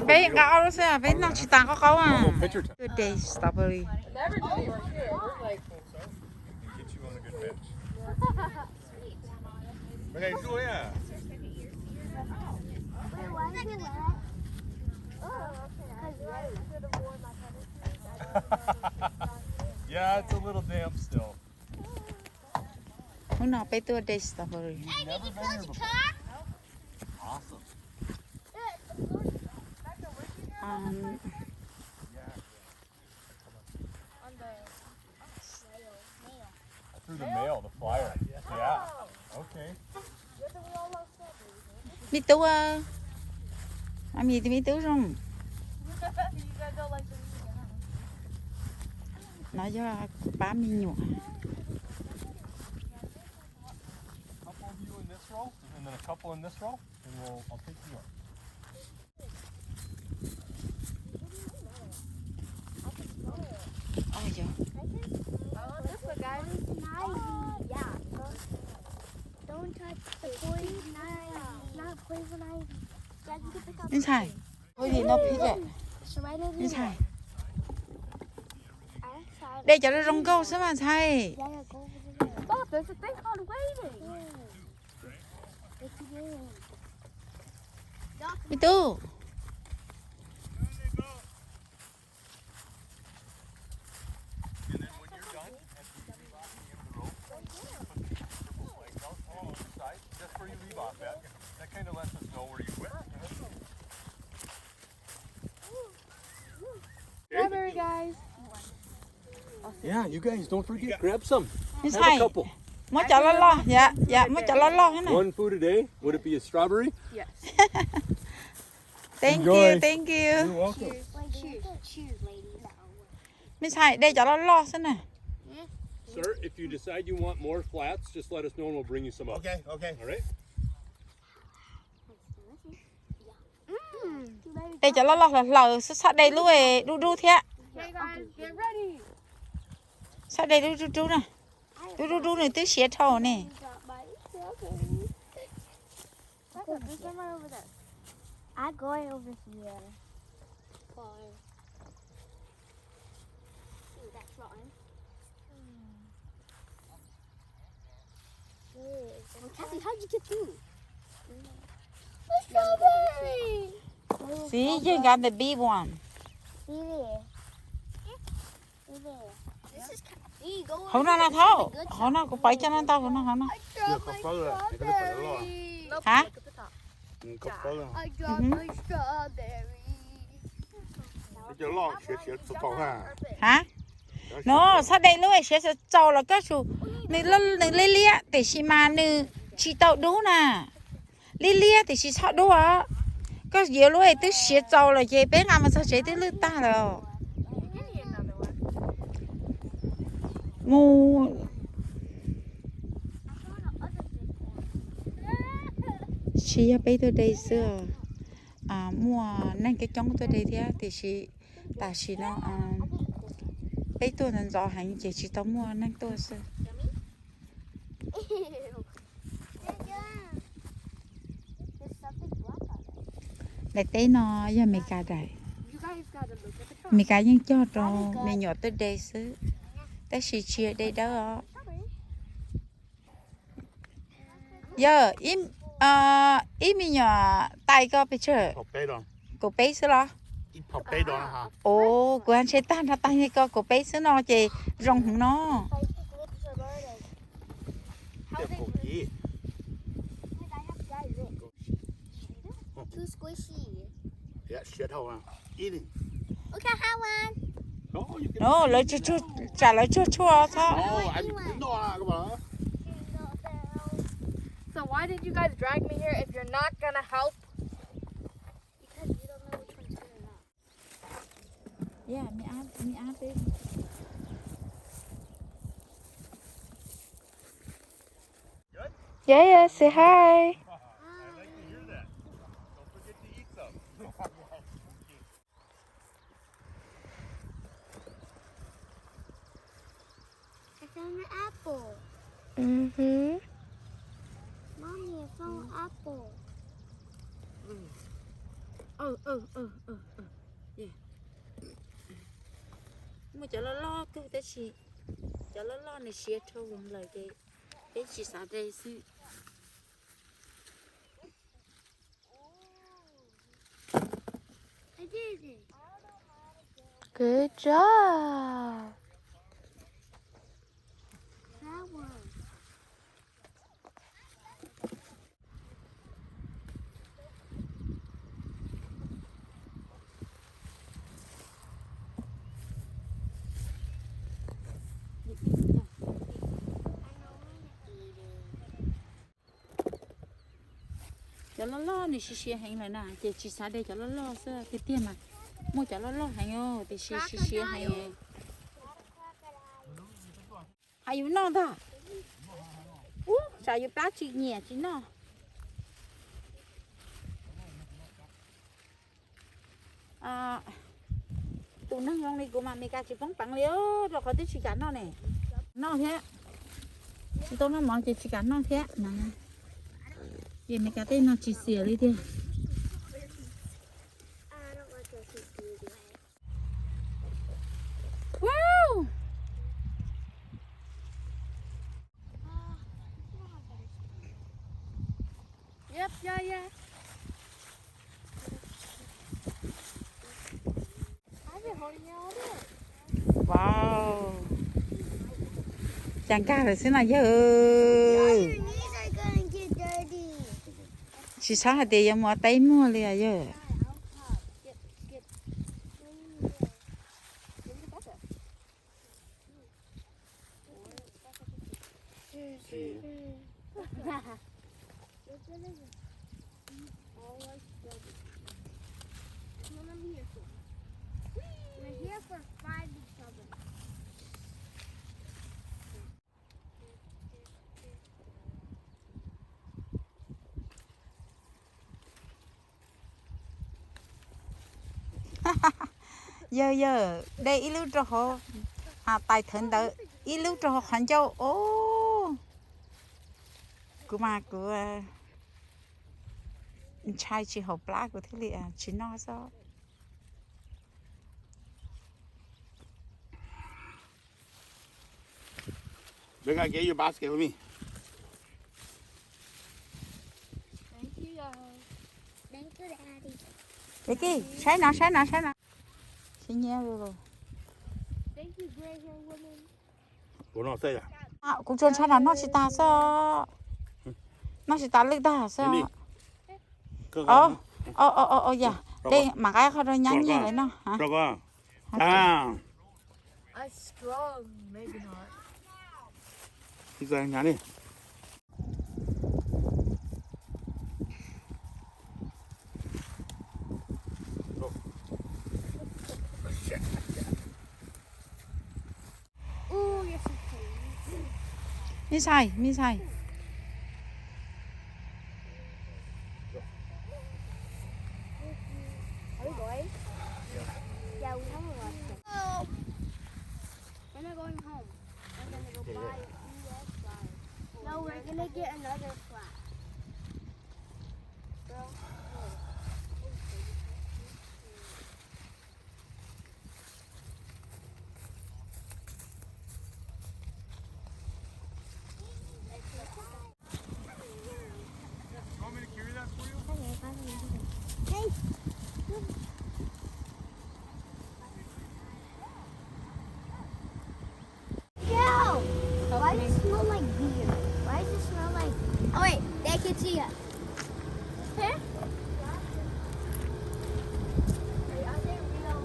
Peb nqa ob lub xwb, peb noj tsis tas qaub qaub. Good day strawberry. Yeah, it's a little damp still. Hnub no peb tuaj de strawberry. Awesome. Um, Through the mail, the flyer. Yeah. Okay. Me tub, me tub zoo. No yog kuv pab me nyuam. Couple of you in this row, and then a couple in this row, and we'll, I'll take you up. Ntxhais, ntxhais, ntxhais, de cov zoo nkauj xwb mas ntxhais. Me tub. And then when you're done, after you leave off the end of the rope, put the purple flags out on the side, just where you leave off at. That kind of lets us know where you went. Strawberry, guys. Yeah, you guys don't forget, grab some. Have a couple. Muab cov loj loj, yom, yom, muab cov loj loj na. One food a day. Would it be a strawberry? Yes. Thank you, thank you. You're welcome. Cheers, cheers, ladies. Me ntxhais, de cov loj loj xwb na. Sir, if you decide you want more flats, just let us know and we'll bring you some up. Okay, okay. All right. De cov loj loj hlaws hlaws xwb, txhob de lub dub dub thiab. Txhob de lub dub dub na. Lub dub dub nws twb siav dhau ne. I go over here. Ooh, that's rotten. Ooh, Cassie, how'd you get through? Strawberry. See, you got the big one. See there. See there. Hauv no no thaub, hauv no kuv pov coj no ntau hauv no, hauv no. Hab? Hab? No, txhob de lub siav txaus los koj tsum, nws liab liab tiam sis mas nws tsis tau dub na. Liab liab tiam sis txhob dub os. Koj yuav lub twb siav txaus los ces peb nqa mus txog tsev twb lwj tag lawm. Mus, tsis yog peb tuaj de xwb, muaj neeg coob coob tuaj de thiab tiam sis tam sim no peb tuaj ntxov ntxov heev ces tsis tau muaj neeg tuaj xwb. Daim teb no yog Meskas daim. Meskas yeej cog rau me nyuam tuaj de xwb, tab sis tsis yog de dawb os. Yog ib me nyuam tais ko pes tsawg? Kaum peb xwb los? Os, kuv ntshe tag nrho tais ko kaum peb xwb no ces zoo heev no. No, lawv tsam lawv tsuag tshuaj txhob. So why did you guys drag me here if you're not gonna help? Yeah, yeah, say hi. I found an apple. Mm-hmm. Mommy, Muaj cov loj loj kawg tab sis cov loj loj nws siav dhau lawm ces peb tsis xav de xwb. Good job. Cov loj loj nws siav siav heev lawm na ces tsis xav de cov loj loj xwb, tiag tiag mas muaj cov loj loj heev tiam sis siav siav heev. Hais yus noj ntag. Ub, tsam yus plab tsis nyiam tsis noj. Tus neeg zoo li kuv mas Meskas tsis poob peev li, rau qhov twb tsis kam noj ne. Noj thiab. Tsis tau noj mov ces tsis kam noj thiab. Ces Meskas tej no tsis xiam li tiag. Wow. Cas nkag lawm xwb no yawg. Tsis txhob hais tias yuav mus ua teeb muag li os yawg. Yawg, yawg, de ib lub rau hauv, tais thawv ntawd, ib lub rau hauv qhov ncauj os. Kuv mas kuv ntshai tsis haum plab kuv thiaj li tsis noj xwb. Becky, saib no, saib no, saib no. Kuv tsuas ntshai no noj tsis tas xwb. Noj tsis tas lwj tag xwb. Yog, de mam nqa qhov rau nyab nyiaj lawv noj. Missai, missai. Are we going? Yeah, we have a lot of stuff. We're not going home. We're gonna go buy a U S flag. No, we're gonna get another flag. Girl, no. Yo! Why does it smell like beer? Why does it smell like... Oh wait, they can see us. Here? Are they real?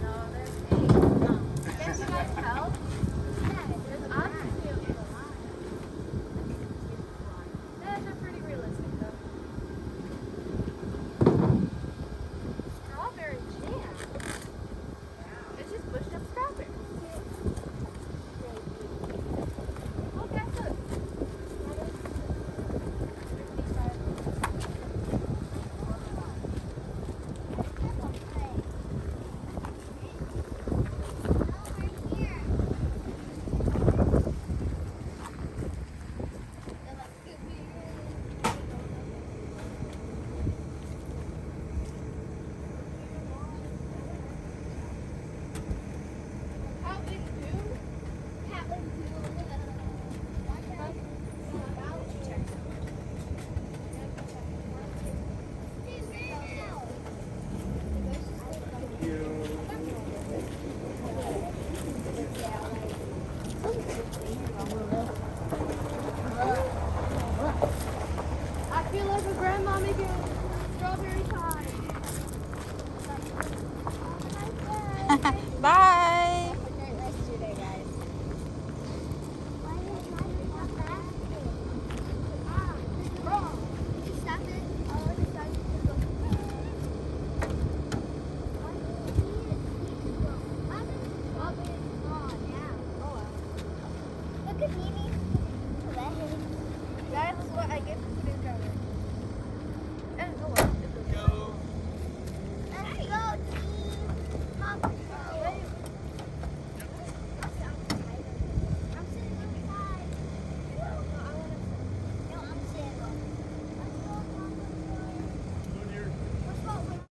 No, they're fake. Can you guys tell? Yeah, it's... Those are pretty realistic, though. Strawberry jam. It's just mushed up strawberries. Oh, guys, look. Grandma making strawberry pie. Bye. Look at Mimi's legs. That's what I get for the drummer. And, oh, well. Let's go, team.